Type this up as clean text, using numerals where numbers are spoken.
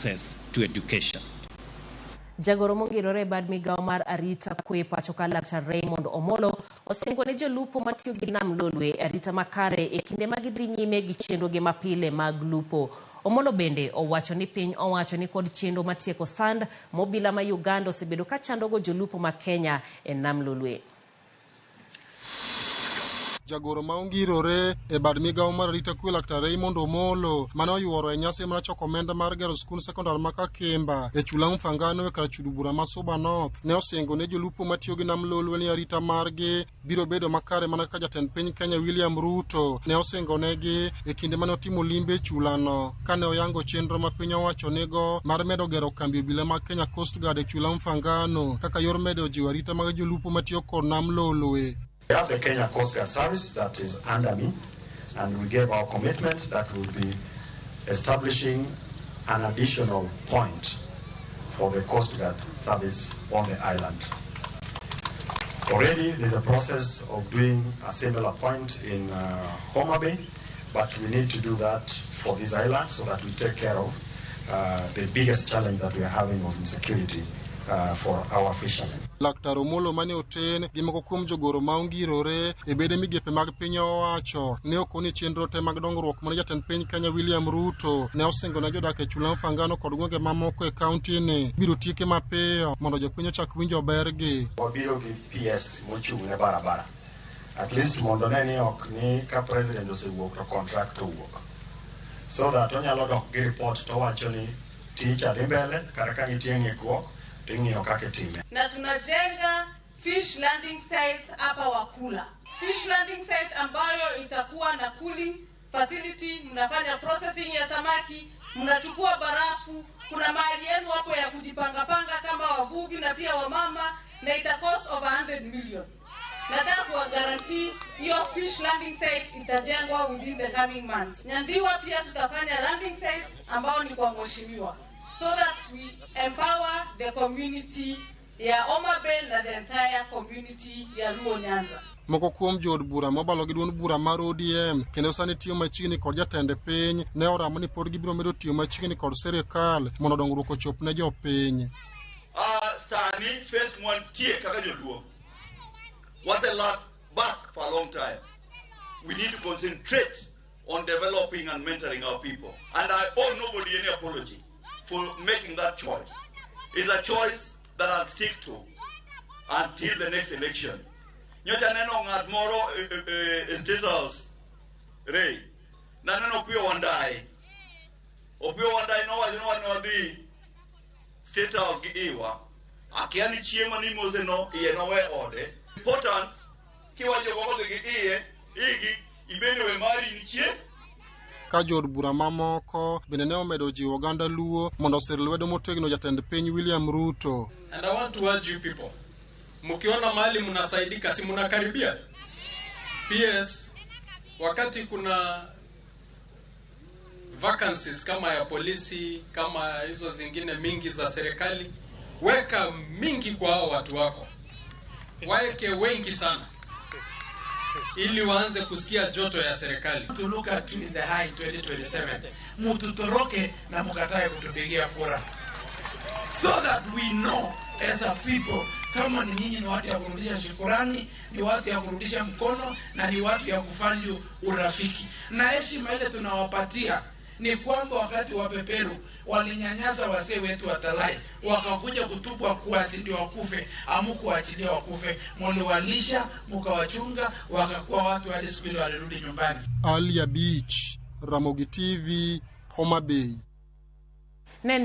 access to education. Jagoro mongirore e bad migawo mar arita kwe pacho ka Laktar Raymond Omolo osingo ne jolupo matiyo gi nam Lolwe arita makare e kinde ma gidhi nyime gi chenrogi mapile mag lupo. Omolo bende owacho ni piny owacho ni kod chenro matieko sand mobila ma Uganda osebedo ka chandogo jolupo ma Kenya e nam Lolwe. Jagoro ma ongirore e bad migawo mar arita kwe Laktar Raymond Omolo mane oyuoro e nyasi mar choko omenda mar gero skund sekondar ma Kakimba e chula Mfangano e kar chudo bura ma Suba North ne osingo ne jolupo matiyo gi nam Lolwe ni arita margi biro bedo makare mana kaka jatend piny Kenya William Ruto ne osingo negi e kinde mane otimo limbe e chulano kane oyango chenro ma piny owacho nigo mar medo gero kambi obila mag Kenya Coast Guard e chula Mfangano kaka yor medo jiwo arita mag jolupo matiyo kod nam Lolwe. We have the Kenya Coast Guard Service that is under me, and we gave our commitment that we'll be establishing an additional point for the Coast Guard Service on the island. Already there's a process of doing a similar point in Homa Bay, but we need to do that for this island so that we take care of the biggest challenge that we are having of insecurity for our fishermen. Laktar Omolo mane oten gi moko kuom jogoro ma ongirore e bede migepe mag piny owacho ne okoni chenro te mag dongruok mane jatend piny Kenya William Ruto ne osingo ne jodak e chula Mfangano kod gwenge mamoko e kaunti ni biro tieke mapiyo mondo jopiny ochak winjo bergi. Wabiro gi PS mochung' ne barabara. At least mondo ne ni ok ni ka president osewuok to contract owuok. So that onyalo dok gi report to wacho ni tich dhi mbele kata ka nitie ng'ikruok to ing'iyo kaka itime. Na tunajenga fish landing sites hapa Wakula. Fish landing site ambayo itakuwa na cooling facility, mnafanya processing ya samaki, mnachukua barafu, kuna mahali yenu hapo ya kujipangapanga kama wavuvi na pia wamama, na ita cost over 100 million. Nataka kuwa guarantee hiyo fish landing site itajengwa within the coming months. Nyandiwa pia tutafanya landing site ambao ni kwa mheshimiwa, so that we empower the community ya Homa Bay na the entire community ya Luo Nyanza. Moko kuom jood bura mobalo gi duond bura mar ODM kendo sani tiyo machiegni kod jatend piny ne oramo ni pod gibiro medo tiyo machiegni kod sirikal mondo dongruok ochop ne jopiny. Sani phase mwantie kaka joluo wase lag back for a long time. We need to concentrate on developing and mentoring our people, and I owe nobody any apology for making that choice. It's a choice that I'll stick to until the next election. Nyocha neno ng'at moro e State House, Ray. Naneno Opiyo Wandayi. Opiyo Wandayi nowacho ni wan wadhi State House gi iwa. Akia ni chiemo ni mose no iye nowe ode. Important kiwacho moko dhi gi iye, igi ibende we mari nichie. Ka jood bura mamoko bende ne omedo jiwo oganda Luo mondo osir lwedo motegno jatend piny William Ruto. And I want to urge you people, mkiona mahali mnasaidika, si mnakaribia PS, wakati kuna vacancies kama ya polisi, kama hizo zingine mingi za serikali, weka mingi kwa hao watu wako, waeke wengi sana ili waanze kusikia joto ya serikali. To look at you in the eye 2027, mututoroke na mukatae kutupigia kura, so that we know as a people kama ni nyinyi ni watu ya kurudisha shukurani, ni watu ya kurudisha mkono na ni watu ya kufanya urafiki. Na heshima ile tunawapatia ni kwamba wakati wa peperu walinyanyasa wasee wetu wa Talai, wakakuja kutupwa kuasi ndio wakufe, amukuachilia wakufe, mliwalisha mkawachunga, wakakuwa watu hadi siku ile walirudi nyumbani. Alia Beach, Ramogi TV, Homa Bay.